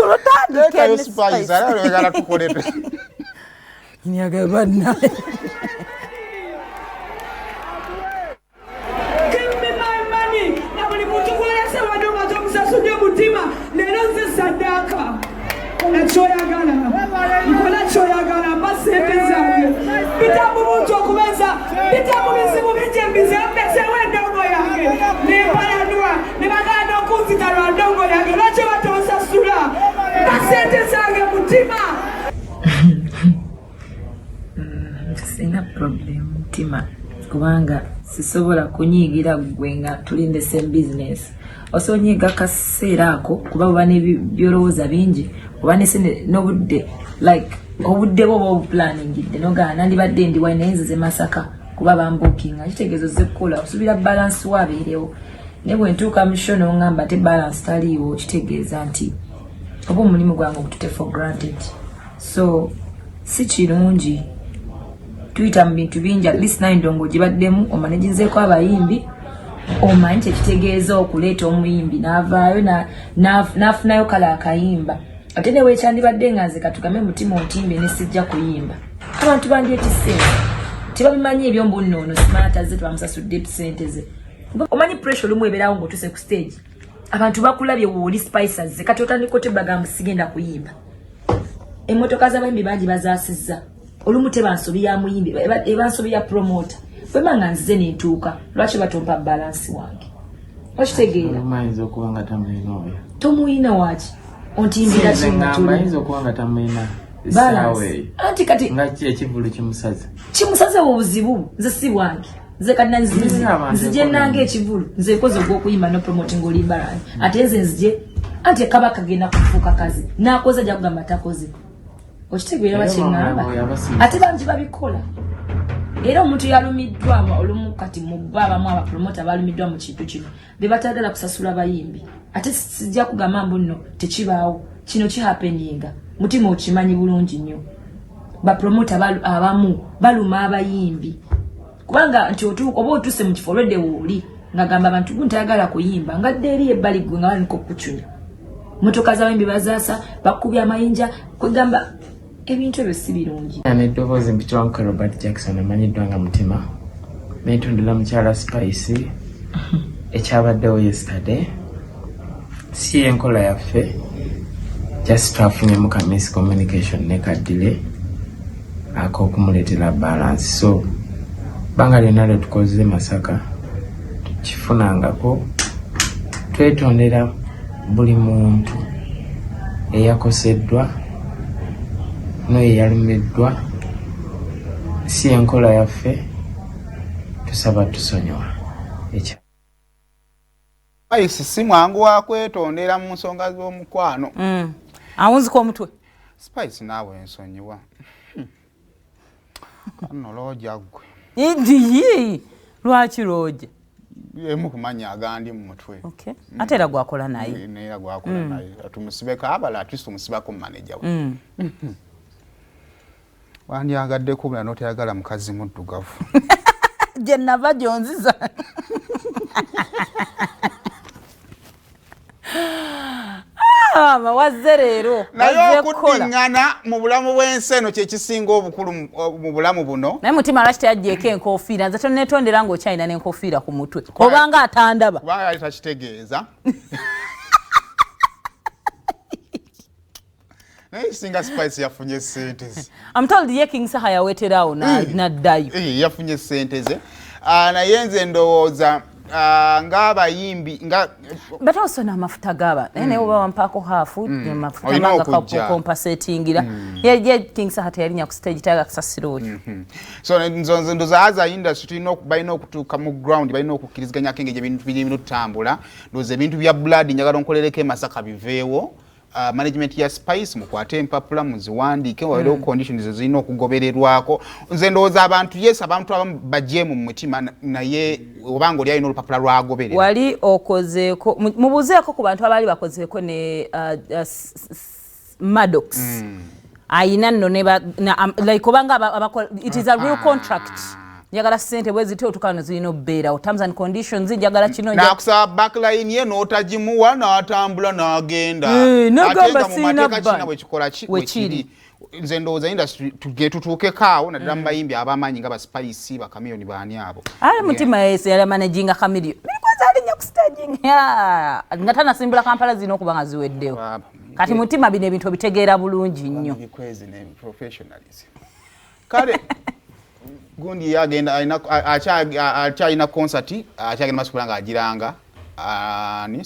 Tulutandike. Spice ala oyagala tukole. Nyaga banna. Give me my money. Na buli muntu gwolese wadde nga tomusasudde mutima, leero nze saddaaka. Kola kyoyagala, nkola kyoyagala, mpa ssente zange. Mpita mu muntu okubeeza, mpita mu bizibu bingi embize, mbezeewo endongo yange. Nempalanwa, ne bagaana okunzita lwa ndongo yange. Lwaki batonsasula? Mpa ssente zange mutima. Sina problem mutima, kubanga sisobola kunyiigira ggwe nga tuli in the same business. Osobola onyiiga kaseera ako kuba buba n'ebyolowooza bingi, oba n'obudde, like obudde bwo oba obuplaningidde, nogamba nandibadde ndi wali, naye nzize Masaka kuba bambukinga. Kitegeeza ozze kukola, osuubira balance waabeerewo, naye bwe ntuuka mu show n'oŋŋamba ate balance taliiwo, kitegeeza nti oba omulimu gwange ogutute for granted. So si kirungi. Tuyita mu bintu bingi. At least naye ndongo gibaddemu, omanaginzeeko abayimbi, omanyi kyekitegeeza okuleeta omuyimbi n'avaayo n'afunayo kale akayimba. Ate newekyandibadde nga nze, katugambe mutima ontimbe ne sijja kuyimba, abantu bandyetisse, tebabimanyi ebyo, mbu nno ono simanya tazze, tebamusasudde sente ze. Omanyi pressure olumu ebeerawo ng'otuuse ku stage, abantu bakulabye wooli Spices, kati otandika otebagamba sigenda kuyimba. Emmotoka z'abayimbi bangi bazaasizza. Olumu teba nsobi ya muyimbi, eba nsobi ya promoter. Bwema nga nzize nentuuka, lwaki batompa balance wange? Okitegeera? Ayinza okuba nga tamulina oyo. Tomuyina waki? Ontimbira ki nga tuli Ayinza okuba nga tamulina essaawa balance eyo. Anti kati Nga ki ekivulu kimusaze. Kimusazewo obuzibu nze si bwange. Nze kati Nze abantu nzije enkola nanga ekivulu, nze nkoze ogwokuyimba no promoting oluyimba lwange, ate nze nzije anti kaba kagenda kufuuka kazi nakoze, ajja kugamba takoze. Okitegeera? Era Bakiŋŋamba. bamwe abasinga. Ate bangi babikola, era omuntu yalumiddwa olumu kati mu bo abamu abapromota balumiddwa mu kintu kino, be batagala kusasula bayimbi. Ate sijja kugamba mbu nno tekibaawo, kino kihappeninga. Mutima okimanyi bulungi nnyo, bapromota abamu baluma abayimbi, kubanga nti oba otuuse mu kifo olwedde wooli nga gamba abantu guntayagala kuyimba, nga dde eri ebbali gwe nga baliko kucunya motoka z'abayimbi, bazaasa, bakubya amayinja, kwegamba ebintu ebyo si birungi. N'eddoboozi mpitibwa Uncle Robert Jackson, amanyiddwa nga Mutima. Neetondera mukyala Spice ekyabaddewo yesterday. Si enkola yaffe, just twafunyemu ka miscommunication ne kadile ak'okumuleetera balance. So bbanga lyonna lwe tukoze Masaka tukifunangako. Twetondera buli muntu eyakoseddwa n'oyo eyalumiddwa. Si enkola yaffe, tusaba tusonyiwa ekya Spice si mwangu wa kwetondera mu nsonga z'omukwano. Awunzika omutwe. Spice naawe ensonyiwa kano looja ggwe. Nti lwaki looja? Emu kumanya agandi mu mutwe. Okay. Ate era gwakola naye. Neera gwakola naye, tumusibeko abala, at least omusibako manager we. Wandyagadde kubula n'otayagala mukazi muddugavu. Gye nava gyonziza. Ah, mama wazze leero. Naye Wazze kukola. okuddiŋŋana mu bulamu bw'ensi eno kyekisinga obukulu mu bulamu buno. Naye mutima, lwaki teyaggyeko enkofiira? Nze tonetondera ng'okyalina n'enkofiira ku mutwe, obanga atandaba. Kubanga yali takitegeeza, naye singa Spice yafunye sente ze. I'm told ye King Saha yaweterawo n'addayo. Yafunye sente ze. Ah, naye nze ndowooza, ng'abayimbi nga But also n'amafuta gaba naye oba wampaako half amafuta Olina manga okujja. compensatingira. Ye King Saha teyalinya ku stage, tayaga kusasira oyo. So nzo ndoza as industry tulina balina okutuuka mu ground, balina okukkiriziganyako engeri ebintu birina otutambula. Ndowooza ebintu bya blood, njagala onkolereko e Masaka, biveewo. Management ya Spice, mukwate empapula muziwandiike, wabeerewo conditions ezirina okugobererwako. Nze ndowooza abantu, yes, abantu abamu bajje mu mutima, naye obanga oli alina olupapula lwagoberera. Wali okozeeko, mubuuzeeko ku bantu abaali bakozeeko ne Maddox. Ayina nno ne like obanga abakola, it is a real contract. Njagala sente bwe ziti, otukano zirina obbeerawo, terms and conditions, njagala kino. Nakusaba backline ye n'otagimuwa, n'atambula n'agenda. Nagamba Ate nga mu sirina mateeka ban. kina bwe kikola ki Wekiri. wekiri. Nze ndowooza industry tuge tutuukeko awo, naddala mu bayimbi abamanyi nga ba Spice, ba Chameleone, baani abo. Ali Mutima yese yali managinga Chameleone. Kwanza alinnya ku stage nga tanasimbula Kampala, zirina okuba nga ziweddewo. Baba. Kati Mutima bino ebintu obitegeera bulungi nnyo. Bikwezi ne professionalism. Kale gundi ye agenda akyalina concert, akyagenda maaso kubanga agiranga ani